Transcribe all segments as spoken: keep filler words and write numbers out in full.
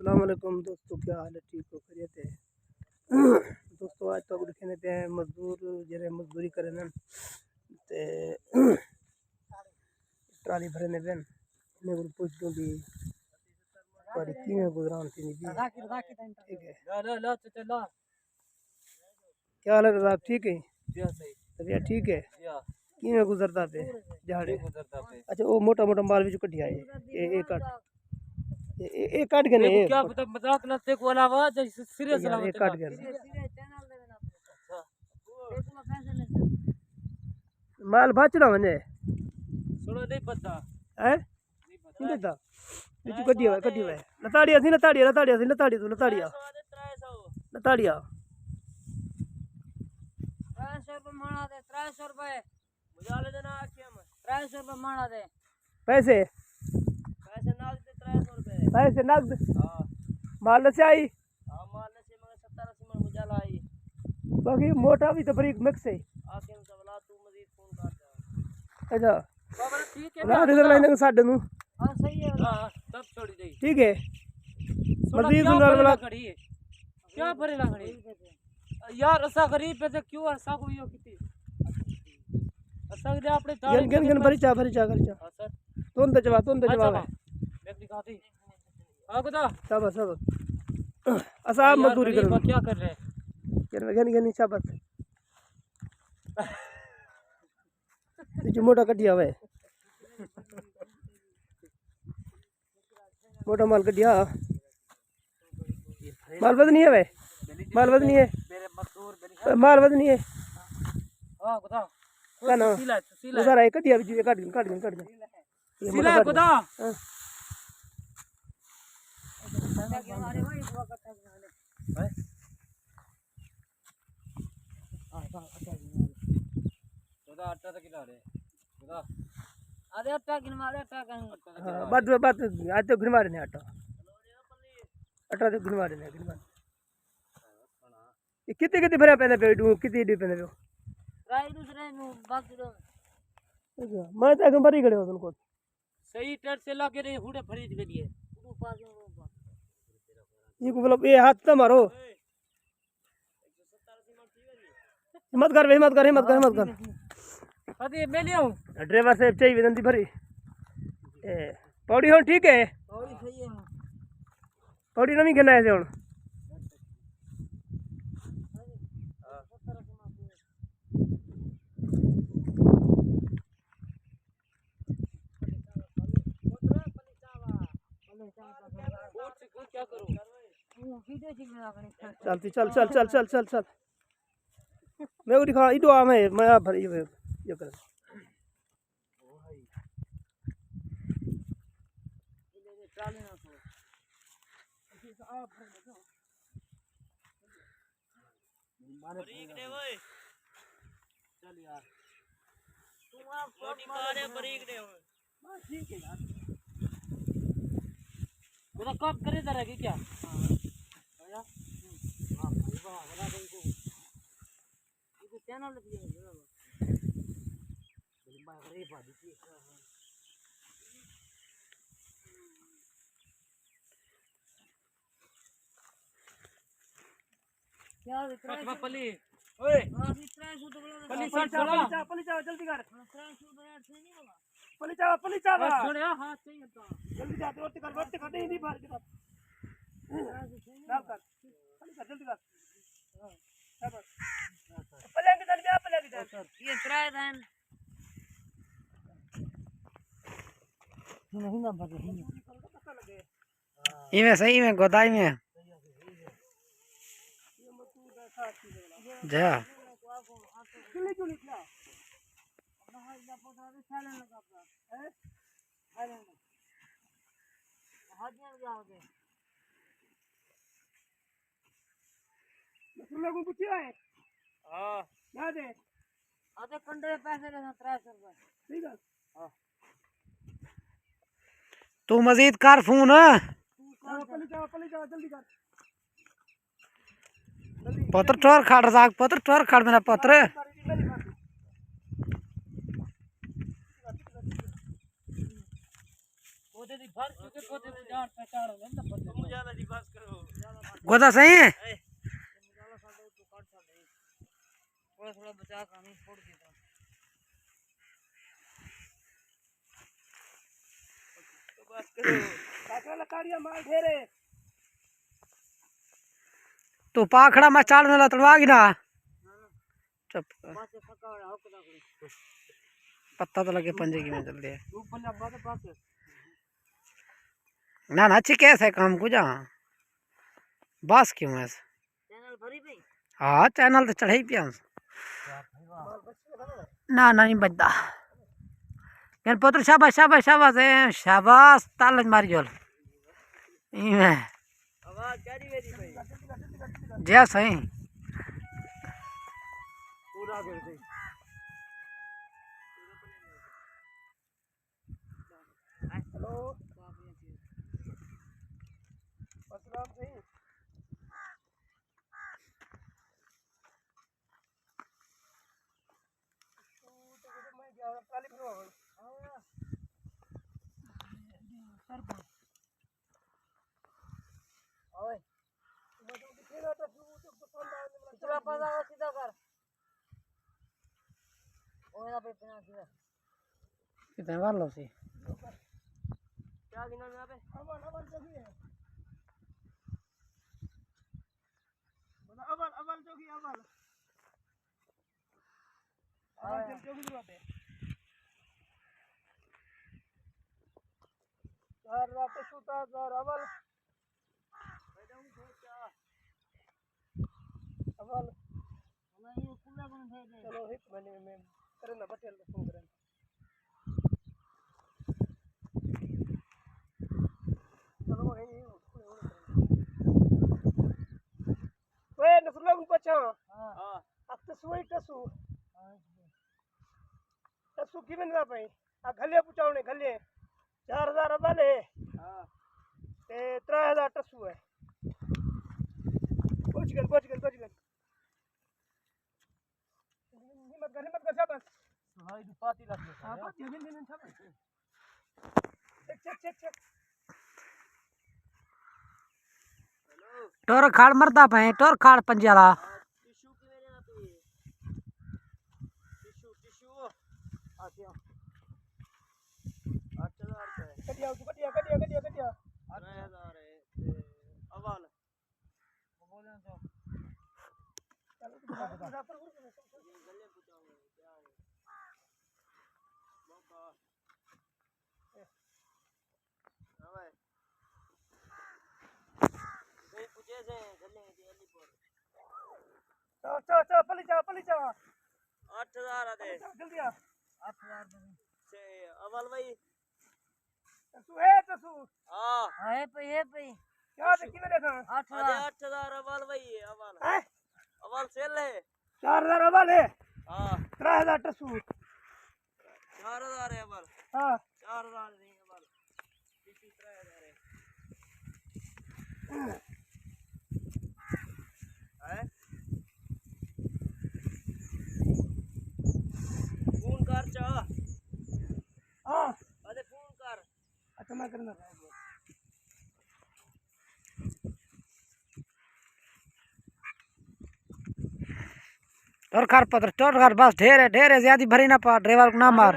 السلام علیکم دوستو، کیا حال ہے؟ ٹھیک ہو؟ خیریت ہے؟ دوستو، اڄ تہاکوں ݙکھیندے پئے ہیں مزدور جیڑھے مزدوری کریندن تے ٹرالی بھریندے پئے ہن۔ انہیں کوں پچھدوں بھی تہاݙی کیویں گزران تھیندی پئی ہے۔ ٹھیک ہے۔ لا، لا، لا، چچا، لا۔ کیا حال ہے رضا؟ ٹھیک ہے؟ جی ہاں، صحیح۔ طبیعت ٹھیک ہے؟ جی ہاں۔ کیویں گزردا پئے ݙیہاڑے؟ ٹھیک گزردا پئے۔ اچھا، او موٹا موٹا مال وچ کڈھیا ہے۔ اے، اے کٹ۔ اے، اے، اے کٹ گھنے، میکوں اے کیا کٹ۔ پتہ، مذاق نہ، تیکوں علاوہ جے سیریس یار، اے سلامت کٹ ہے۔ گھنے۔ مال بچ نہ ونڄے۔ سݨو، نہیں پتہ۔ ہیں؟ نہیں پتہ۔ کیوں پتہ؟ وچ کڈھی ہوئے، کڈھی ہوئے۔ لتاڑیا سی، لتاڑیا، لتاڑیا سی، لتاڑیا توں، لتاڑیا۔ ترے سو دے، ترے سو۔ لتاڑیا۔ ترے سو روپے ماݨا دے، ترے سو روپے۔ مجالے دے نہ آکھیا میں۔ ترے سو روپے ماݨا دے۔ پیسے؟ پیسے نقد تے ترے سو روپے۔ پیسے نقد؟ ہاں۔ مال نسیا ہئی؟ ہاں، مال نسے مگر ستر اسی من مجالا ہئی۔ باقی موٹا بھی تو بریک مکس ہے۔ آکھے تو بلا تو مزید فون کر دے۔ اچھا۔ بابا ٹھیک ہے۔ لا دے لائن ساڈے نوں۔ ہاں، صحیح ہے۔ ہاں، سب چھوڑی دے۔ ٹھیک ہے۔ سونا مزید کیا نال بھرے بلا۔ نہ کھڑی ہے؟ کیا بھرے نہ کھڑی؟ یار، اسا غریب پہ سے کیوں اسا کو یو کیتی؟ اسا دے اپنے گن، گن، گن، بھری چا، بھری چا، بھری چا۔ ہاں، سر۔ تون تے چوا، تون تے اچھا، چوا۔ میں دکھاتی۔ ہاں، خدا۔ شاباش، شاباش۔ اسا آپ یار، مزدوری غریب کرو۔ کیا کر رہے ہیں؟ گن، گن، گن، شاباش۔ وچ موٹا کڈھیا ہوئے۔ موٹا مال کڈھیا۔ مال وزنی ہے وے؟ مال وزنی ہے؟ مال وزنی ہے؟ ہاں، خدا۔ کیا نام؟ سیلا، سیلا۔ گزارا ہے، کڈھیا وچ، کڈھ، کڈھ، کڈھ۔ یہ سیلا موٹا کڈھ۔ خدا۔ ہاں۔ خدا، آٹا تے کھلا رہے۔ خدا۔ آدھے آٹا گھنوا دے، آٹا گھن۔ ہاں، بس، بس، آج تو گھنوا دینے آٹا۔ آٹا تو گھنوا دینے، گھنوا۔ یہ کتنے، کتنے بھرا پہلے پہ ڈو، کتنے ڈو پہلے پہ؟ رائی دوسرے نو، باقی دو۔ اچھا، میں تو اگم بری کھڑے ہو تم کو۔ صحیح ٹر سے لا کے رہے، ہوڑے بھری دی گئی ہے۔ یہ کو مطلب، یہ ہاتھ نہ مارو۔ ہمت کر، ہمت کر، ہمت کر، ہمت کر۔ ابھی میں لے آؤں۔ ڈرائیور صاحب چاہیے ودن دی بھری۔ اے، پوڑی ہن ٹھیک ہے؟ پوڑی صحیح ہے۔ پوڑی نویں گھن آئے سے ہن۔ چلتی، چل، چل، چل، چل، چل، چل۔ میں وہ دکھا، یہ تو آ میں، میں آپ بھر، یہ، یہ کر۔ باریک ݙے اوئے۔ چل یار۔ توں آپ چھوٹی کار ہے، باریک ݙے اوئے۔ بس ٹھیک ہے یار۔ میرا کام کرے ذرا کہ کیا؟ ہاں۔ ہاں، بھائی، واہ، بڑا بھائی کو۔ یہ تو چینل بھی ہے، یہ والا۔ بڑی ماں غریب آدمی کی۔ کیا ہے، ترے سو؟ پلی۔ اوئے۔ ہاں، بھی ترے سو تو بولا۔ پلی ساٹھ سولا۔ پلی چا، پلی چا، جلدی کر۔ ہاں، ترے سو تو یار صحیح نہیں بولا۔ پلی چا، پلی چا۔ بس چھوڑیا، ہاں، صحیح ہے تو۔ جلدی جا، تے وقت کر، وقت کر، نہیں، نہیں، باہر کی طرف۔ ترے سو صحیح نہیں نہ بولا۔ کر۔ پلی چا، جلدی کر۔ ہاں۔ شاباش۔ پلے بھی ڈال گیا، پلے بھی ڈال۔ یہ ترے دن۔ نہیں نہ بھر رہی۔ ایویں صحیح میں گودا ایویں۔ جا۔ رسول اللہ کو پوچھیا ہے؟ ہاں۔ کیا دے؟ آتے کنڈے دے پیسے ݙے، ترے سو روپے۔ ٹھیک ہے۔ ہاں۔ توں مزید کر فون۔ توں کر۔ پلی جا، پلی جا، جلدی کر۔ پتر ٹر کھڑ رزاق، پتر ٹر کھڑ میرا پتر۔ پودے دی بھر چکے، پودے دی جان پہچان ہو ویندے پتر۔ توں زیادہ دی بھر گودا سائیں۔ تو پاکھڑا میں چاڑ نہ تڑوا گی نا۔ چپ کر۔ پتہ تو لگے پنجے کی میں چل دے۔ نہ نہ، اچھی کیس ہے کام کو جا۔ بس کیوں ہے؟ ہاں، چینل تے چڑھائی پیا۔ نہ نہ، نہیں بچدا۔ یار پتر، شاباش، شاباش، شاباش، اے شاباش، تال ماری جول۔ ایویں۔ جی سائیں۔ ہیلو۔ السلام سائیں۔ کتنے بار لو سی؟ اول، اول چوکی، اول۔ اول چوکی، چوکی ضرورت ہے۔ چار رات شوتا، چار اول۔ اول۔ چلو، ہک منٹ میں کرنا، بٹے فون کرنا۔ اوئے نصراللہ کوں پچھاں۔ ہاں۔ اک ٹسو ہئی، ٹسو۔ ٹسو کیویں ݙیندا پئیں؟ آ گھلے پچاونے، گھلے۔ چار ہزار اول ہے۔ ہاں۔ تے ترے ہزار ٹسو ہے۔ پہنچ ڳئے، پہنچ ڳئے، پہنچ ڳئے۔ ہمت کر، ہمت کر، شاباش۔ سہائی دی پاتی لگ گئی۔ ہاں، پاتی ہمیں دین شاباش۔ چیک، چیک، چیک، چیک۔ ٹر کھاڑ مردا پئے، ٹر کھاڑ پنجے والا۔ ٹشو کیویں ݙیندا پئے؟ ٹشو، ٹشو۔ اچھا۔ اٹھ ہزار روپے۔ کٹیا، کٹیا، کٹیا، کٹیا، کٹیا۔ ترے ہزار ہے، تے اول۔ چا، چا، چا، پلی چا، پلی چا۔ اٹھ ہزار آ دے۔ پلی چا، جلدی آ۔ اٹھ ہزار دے۔ اول بھائی۔ تسو ہے، تسو؟ ہاں۔ ہے پئی، ہے پئی۔ کیا تے کیویں ݙیکھاں؟ اٹھ ہزار۔ اٹھ ہزار اول وئی ہے، اول۔ ہیں؟ اول سیل ہے۔ چار ہزار اول ہے۔ ہاں۔ ترے ہزار ٹسو۔ چار ہزار ہے اول۔ ہاں۔ چار ہزار نہیں اول۔ ٹسو ترے ہزار ہے۔ ہیں؟ فون کر چا۔ ہاں۔ ارے فون کر۔ اچھا، میں کرنا۔ ٹر کر پتر، ٹر کر، بس ڈھیر ہے، ڈھیر ہے، زیادہ بھری نہ پا، ڈرائیور کو نہ مار۔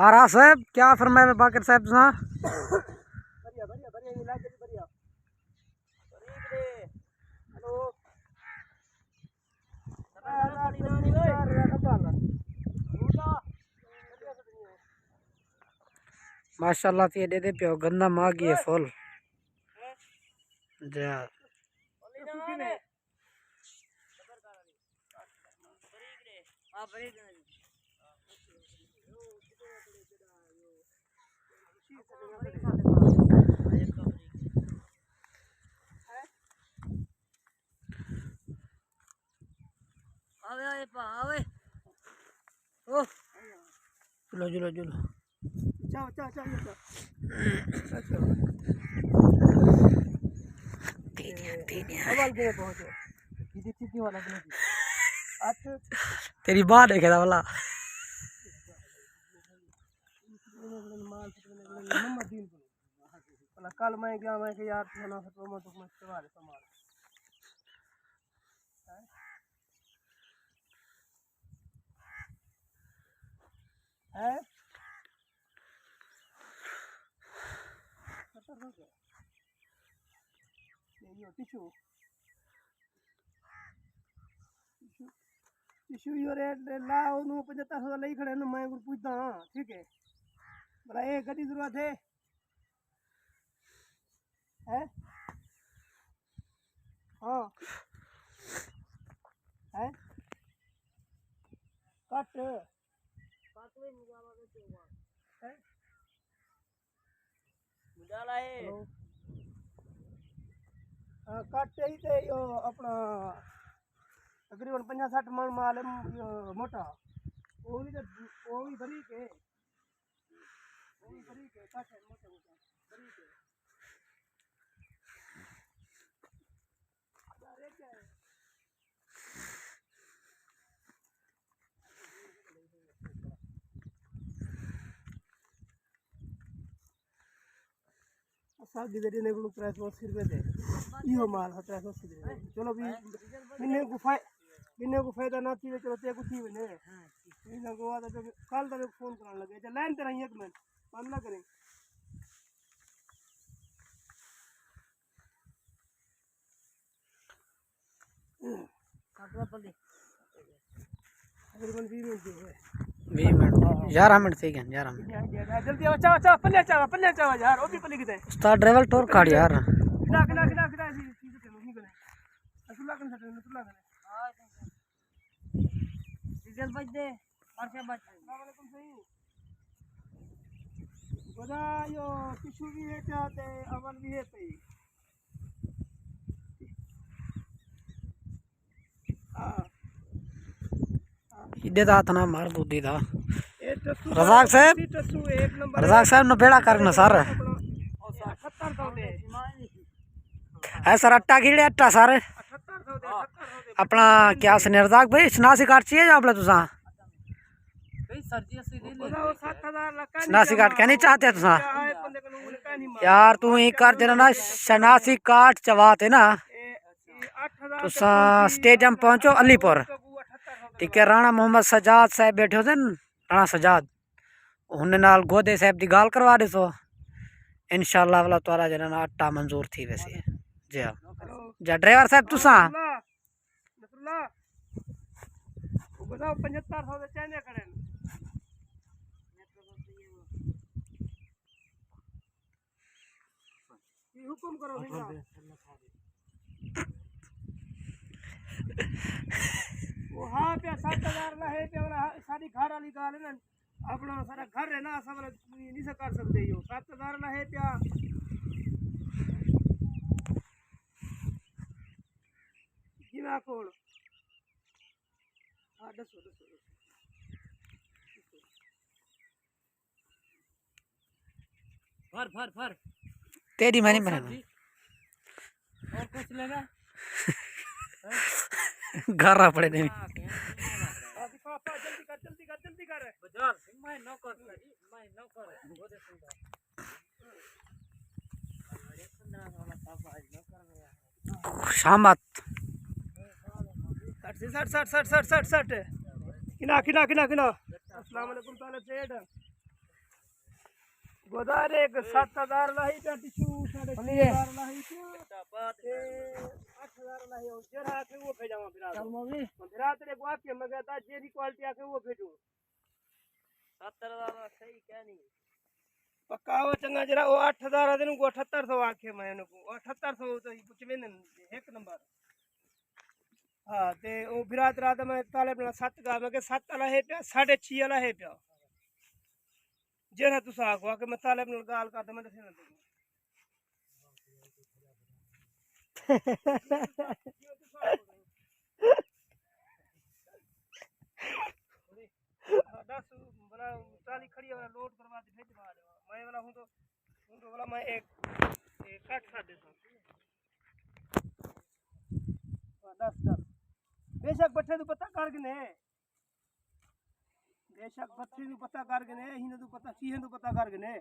آرا صاحب، کیا فرمائے میں باقر صاحب سنا؟ بڑھیا، بڑھیا، بڑھیا، یہ لاکھ بھی بڑھیا۔ ہلو۔ ماشاءاللہ، تے ݙے ݙے پیو، گندم آ ڳئی ہے فل۔ جا۔ آوے، آوے، پا، آوے۔ او۔ جلو، جلو، جلو۔ چاو، چاو، چاو، چاو۔ اچھا۔ تیݙیاں، تیݙیاں۔ اول گئے پہنچے۔ کیتی، کیتی والا بنا دی۔ اچھا۔ تیݙی ماں ݙیکھے دا والا۔ محمد دین کو۔ بھلا کل میں گیا، میں کہ یار تساں نہ سٹو، میں تک میں سٹوا دے سامان۔ ہیں؟ یہ ٹشو، ٹشو، ٹشو یو ریٹ لا، اونوں پچھتر سو لئی کھڑے نے، میں کول پوچھدا ہاں، ٹھیک ہے؟ بھلا اے گڈی ضرورت ہے؟ ہیں؟ ہاں۔ ہیں؟ کٹ۔ ہیں؟ مجالا ہے۔ ہلو۔ ہاں، کٹ ہی تے او اپنا تقریباً پنجاہ سٹھ من مال ہے، م-، موٹا۔ او وی تے، او وی بریک ہے۔ او وی بریک ہے، کٹ ہے، موٹا موٹا۔ بریک ہے۔ اساں گزری نے کولوں ترے سو اسی روپے دے۔ ایہو مال ہا ترے سو اسی روپے۔ چلو بھی، منے کو فائدہ، منے کو فائدہ نہ تھی، چلو تے کو تھی ونے۔ انہاں کو آتا جو کل دا فون کرن لگے۔ اچھا، لائن تے رہی ایک منٹ، بند نہ کریں۔ ویہہ منٹ، یارہ منٹ تھی ڳئے، یارہ منٹ۔ جلدی آؤ، چاوا، چاوا، پلے چاوا، پلے چاوا یار، او بھی پلے کتے۔ استاد ڈرائیور ٹور کاٹ یار۔ کنا، کنا، کنا، کنا، اسی چیز تے نہیں کنے۔ رسول اللہ کنے، رسول اللہ کنے۔ ڈیزل بچ دے، پرچہ بچ دے۔ السلام علیکم سائیں۔ خدا یو، ٹشو بھی ہے کیا تے اول بھی ہے پئی۔ ایݙے دا ہتھ نہ مار بودی دا۔ رزاق صاحب، رزاق صاحب نو بیڑا کرنا سر۔ ہے سر، اٹا گھیڑے، اٹا سر۔ اپنا کیا سنے رزاق بھائی، شناسی کارڈ چاہیے یا اپنا تساں؟ شناسی کارڈ کہنی چاہتے تساں؟ یار توں ہی کر جنا نا، شناسی کارڈ چواتے نا۔ تساں سٹیڈیم پہنچو علی پور، ٹھیک ہے؟ رانا محمد سجاد صاحب بیٹھے ہوندے ہن، رانا سجاد، انہاں نال گودے صاحب دی ڳالھ کروا ݙیسو، انشاءاللہ اللہ تعالیٰ جنہاں نا اٹا منظور تھی ویسی۔ جی ہاں، جا ڈرائیور صاحب تساں۔ نصراللہ، نصراللہ، او بتاؤ، پچھتر سو دے چیندے کھڑے نے۔ کی حکم کرو بھیا۔ او ہا پیا ست ہزار لہے پیا، ساݙی گھر والی ڳالھ ہے نا، اپݨا ساݙا گھر ہے نا، اساں والا نہیں سا کر سڳدے ہو۔ ست ہزار لہے پیا۔ جی میں کول۔ ہاں، ݙسو، ݙسو، ݙسو۔ بھر، بھر، بھر۔ تیری میں نہیں بھرنا۔ اور کچھ لینا؟ گھر آ پڑے دیں۔ ہاں، جلدی کر، جلدی کر، جلدی کر۔ بازار، میں نوکر، میں نوکر۔ شامت۔ سٹ، سٹ، سٹ۔ کنا، کنا، کنا، کنا۔ السلام علیکم طالب سیٹھ۔ گزارے ایک ست ہزار لاہی پیا، ٹشو ساڑھے چھ ہزار لاہی پیا۔ تے اٹھ ہزار لاہی، او جیڑھا آکھے او بھیجاواں بھرا۔ چل مووی۔ بھرا تیرے کو آکھے، مگر دا جیڑھی کوالٹی آکھے او بھیجو۔ ست ہزار دا صحیح کہنی۔ پکا او چنگا جیڑھا او اٹھ ہزار آدھے نوں کو اٹھہتر سو آکھے میں انہاں کو۔ او اٹھہتر سو تو ہی پچھویں دن ہک نمبر۔ ہاں، تے او برات رات میں طالب نال ست ڳالھ، میں کہ ست والا ہے پیا، ساڑھے چھی والا ہے پیا۔ جیڑھا تساں آکھو کہ میں طالب نال ڳالھ کردا، میں ݙسیندا تیکوں۔ ہاں، ݙس، بھلا ٹرالی کھڑی ہے، لوڈ کروا تے بھیج ݙیواں۔ میں والا ہوں تو، ہوں تو بھلا میں ایک، ایک کٹ کر دیتا۔ ہاں، ݙس، ݙس۔ بے شک بٹھے توں پتہ کر گھنے۔ بے شک بٹھے توں پتہ کر گھنے، ہینے توں پتہ، چیہے توں پتہ کر گھنے۔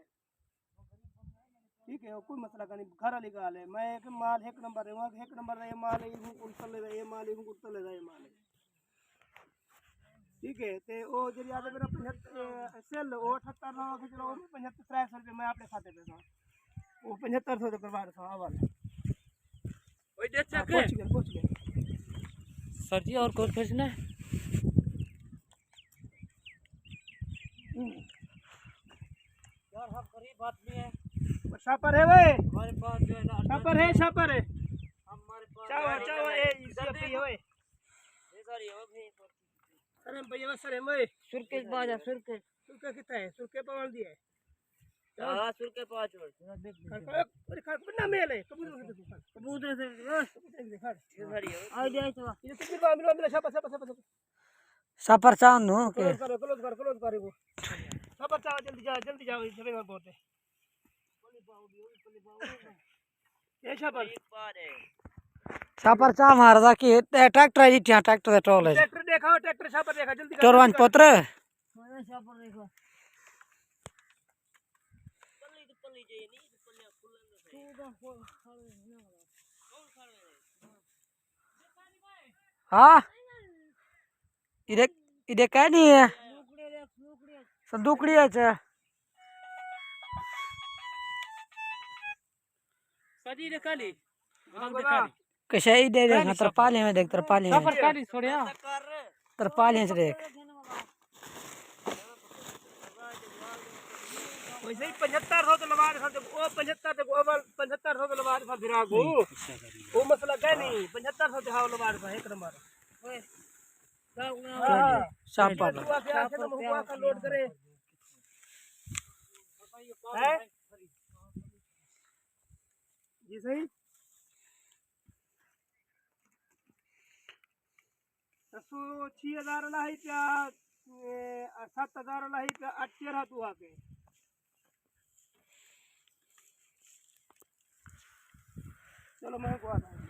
ٹھیک ہے، کوئی مسئلہ کائنی، گھر والی ڳالھ ہے۔ میں کہ مال ہک نمبر ݙیواں، ہک نمبر دا اے مال ہے، ایہوں کوں تلے دا اے مال ہے، ایہوں کوں تلے دا اے مال ہے۔ ٹھیک ہے، تے او جیڑھی آدھے میرا پنجھتر، اے، سیل، او اٹھہتر سو آکھے، چلو، او وی پنجھتر، ترے سو روپے میں اپݨے کھاتے پہ ساں۔ او پنجھتر سو تے کروا ݙیساں، آ والا۔ اوئے، ݙے ہاں، چیک۔ پہنچ ڳئے، پہنچ ڳئے۔ سر جی، اور کچھ پوچھنا ہے؟ یار، ہم غریب آدمی ہیں۔ شاپر ہے وے۔ ہمارے پاس جو ہے نا، شاپر ہے، شاپر ہے۔ ہمارے پاس چاوا، جو ہے چاوا، نا، اے، ادھر اسی دیکھو۔ ہوئے۔ یہ ساری ہو گئی۔ سرم بھائی، وہ سرم ہوئے۔ سرکے پا جا، سرکے۔ سرکے کتنا ہے؟ سرکے پا ول دی ہے۔ ہاں، سرکے پا چھوڑ۔ کھڑ، کھڑ، کھڑ، کھڑ، نہ میل ہے۔ کبوتر سے دیکھو، کھڑ۔ کبوتر سے دیکھو۔ کبوتر سے دیکھو، کھڑ۔ یہ ساری ہو گئی۔ آ جائے تو۔ یہ تو ملا، ملا، ملا، شاپر، شاپر، شاپر، شاپر۔ سفر چاہندوں کہ کلوز کر، کلوز کر، کلوز کر کو۔ سفر چاہ، جلدی جا، جلدی جا، بھائی، سفر بہت ہے۔ اے شفر۔ شفر چا ماردا کہ اے ٹریکٹر ہے جی، ٹھیاں ٹریکٹر دے ٹول ہے جی۔ ٹریکٹر ڈیکھا، ٹریکٹر شفر ڈیکھا، جلدی کر، ٹور ونج جلدی کر۔ پتر۔ ہاں۔ ایݙے، ایݙے کائے نہیں ہے۔ صندوقڑی اچ۔ سجی دے کالی۔ ہاں، بولا۔ کشائی دے دے، ترپالیں میں دیکھ، ترپالیں میں۔ سفر کالی چھوڑیا۔ ترپالیں سے دیکھ۔ ویسے ہی پچھتر سو تے لوا ݙے سن، او پچھتر تے او ول پچھتر سو تے لوا ݙے سن بھرا کو۔ او مسئلہ کائے نہیں، پچھتر سو تے ہاؤ لوا ݙے سن، ہک نمبر۔ ہاں۔ شاپر۔ تو آ کے، آ کے تو ہم کو آ کے لوڈ کرے۔ ہیں؟ جی صحیح۔ ݙسو، چھی ہزار والا ہئی پیا، اے، ست ہزار والا ہئی پیا، اٹھ چیرہ تو آ کے۔ چلو، میں کو آتا ہوں۔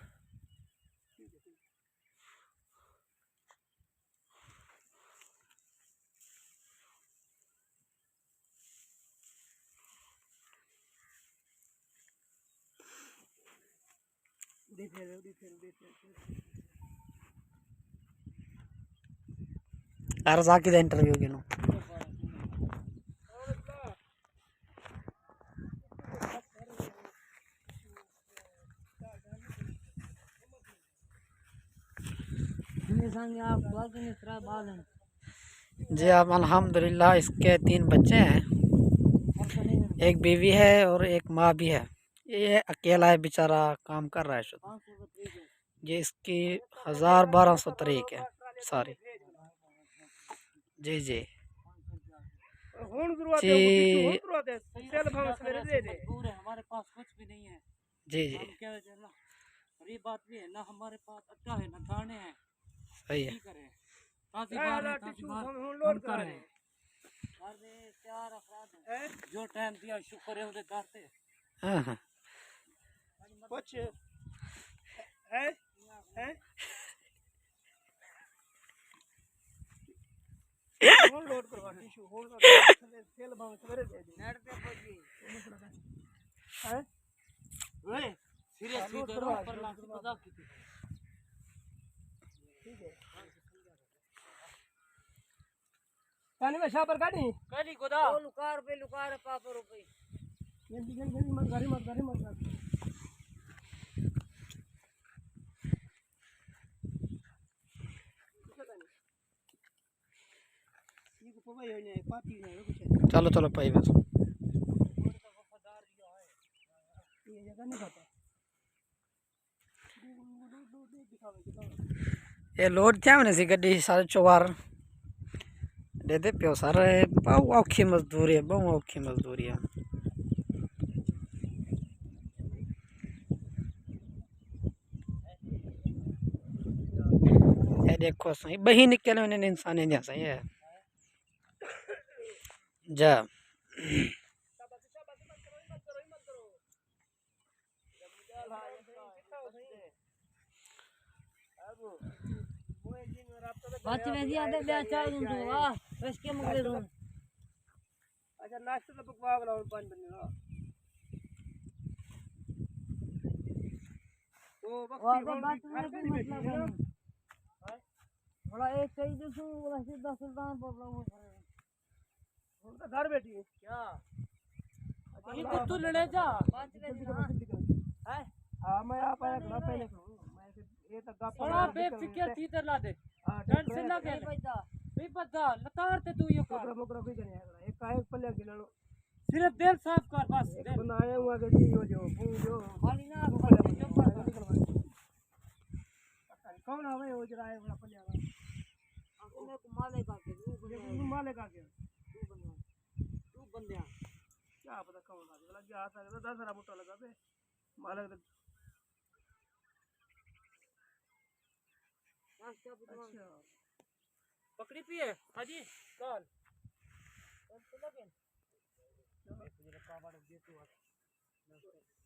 ارزاقی دا انٹرویو گھنوں۔ جی، اب الحمدللہ اس کے تین بچے ہیں، ایک بیوی ہے اور ایک ماں بھی ہے۔ یہ اکیلا ہے بیچارہ، کام کر رہا ہے شدہ۔ یہ اس کی ہزار بارہ سو تریک ہے ساری۔ جی، جی۔ ہݨ ضرورت ہے، جی۔ ہݨ ضرورت ہے۔ سیل بھاویں سویرے دے دے۔ مجبور ہے، ہمارے پاس کچھ بھی نہیں ہے۔ جی، جی۔ ہم کیا ہے نا، غریب آدمی ہے، نہ ہمارے پاس آٹا ہے، نہ دانے ہیں۔ صحیح ہے۔ کی کریں؟ تازی بار ہے، تازی بار ہم لوڈ کر رہے ہیں۔ گھر میں چار افراد ہیں۔ ہیں؟ جو ٹائم دیا، شکر ہے، اودے در تے۔ ہاں، ہاں۔ پچھ۔ ہیں؟ ہیں؟ ہݨ لوڈ کروا، ٹشو ہݨ کروا، تھلے تیل بھاویں سویرے دے ݙے۔ نیٹ تے پڄ ڳئی۔ ہیں؟ اوئے، سیریس تھی کرو، پر لاسی مذاق کیتی۔ ٹھیک ہے۔ پانی میں شاپر کاٹی؟ کاٹی گدا۔ او لکار پہ لکار پاپر ہو گئی۔ جلدی، جلدی، جلدی، مت گھر، مت گھر، مت گھر۔ چلو، چلو، پائی بس۔ اے لوڈ کیا ہونے سی گڈی سارے چوار۔ ݙیہدے پیو سر، اے ٻہوں اوکھی مزدوری ہے، ٻہوں اوکھی مزدوری ہے۔ اے ݙیکھو سائیں، ٻہی نکل ویندے انسانیں دیاں سائیں، اے۔ جا۔ بچ ویندی آندے ٻیا چا ݙوں تو، واہ، رش کے مکلے ݙوں۔ اچھا، ناشتہ تاں پکوا ڳلا، ہݨ پنج بجے نا۔ او وقتی اور تو ہݨ بات میں گھر بھی کہیں مطلب بیٹھی ہے۔ نہیں۔ بڑا ایک کئی جو سو، بڑا سیدھا سلطان پور لوگوں پر۔ ہݨ تاں گھر بیٹھی ہے۔ کیا؟ اچھا، یہ اللہ کتوں لڑے جا؟ جلدی کرو، جلدی کرو۔ ہیں؟ ہاں، میں آپ آیا کرا پہلے کروں۔ میں کہ یہ تو گپ بڑا بے فکر تھی تے لا دے۔ ہاں، ٹینشن نہ کر۔ نہیں بچدا، لتاڑ تے تو یہ کر۔ بکرا، بکرا کوئی نہیں ہے۔ ایک کا ایک پلے کے لڑو۔ صرف دل صاف کر بس، ایک دل۔ بندہ آیا ہوا کہ جی، جو، جو، جو۔ خالی نہ جو پلے۔ پتہ نہیں کون آوے، وہ جڑا ہے، بڑا پلے والا۔ انہیں کو مالک آ کے، دو بندے۔ یہ مالک آ گیا۔ دو بندے۔ دو بندے۔ کیا پتہ کون آ گیا؟ لگ گیا ہاتھ آ گیا، دس ہزار موٹا لگا پہ۔ مالک دے۔ اچھا۔ پکڑی پی ہے، حاجی، کال۔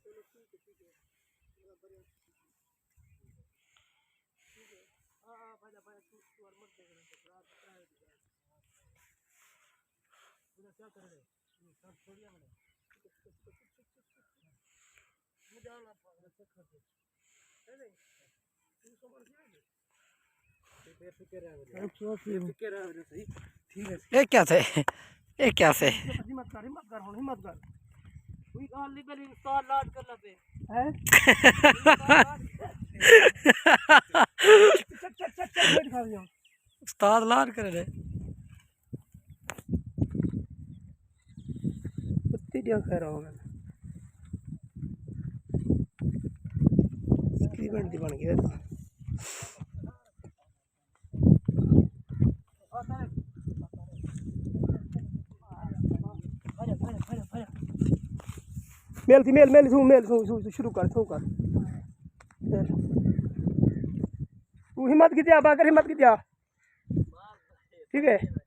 چلو، ٹھیک ہے، ٹھیک ہے۔ ٹھیک ہے۔ ہاں، ہاں، بھائی، بھائی، تو، تو اور مت دیکھ رہے، تو رات کو ہے۔ پورا کیا کر رہے؟ یہ سب چھوڑیا میں نے۔ مجھے آنا پڑا۔ یہ کیا تھے؟ یہ کیا تھے؟ ہمت کر، ہمت کر، ہݨ ہمت کر۔ کوئی ڳالھ نہیں، پہلے استاد لاڈ کرنا پے۔ ہیں؟ چک، چک، چک، چک، بیٹھ کھا لیا۔ استاد لاڈ کرے۔ کتی ݙینہہ خیر ہو ڳئے۔ تقریباً دی بݨ ڳئی۔ میل تھی، میل، میل، توں، میل، توں، توں، توں شروع کر، توں کر۔ میل۔ توں ہمت کیتی آ، باقر ہمت کیتی آ۔ ٹھیک ہے۔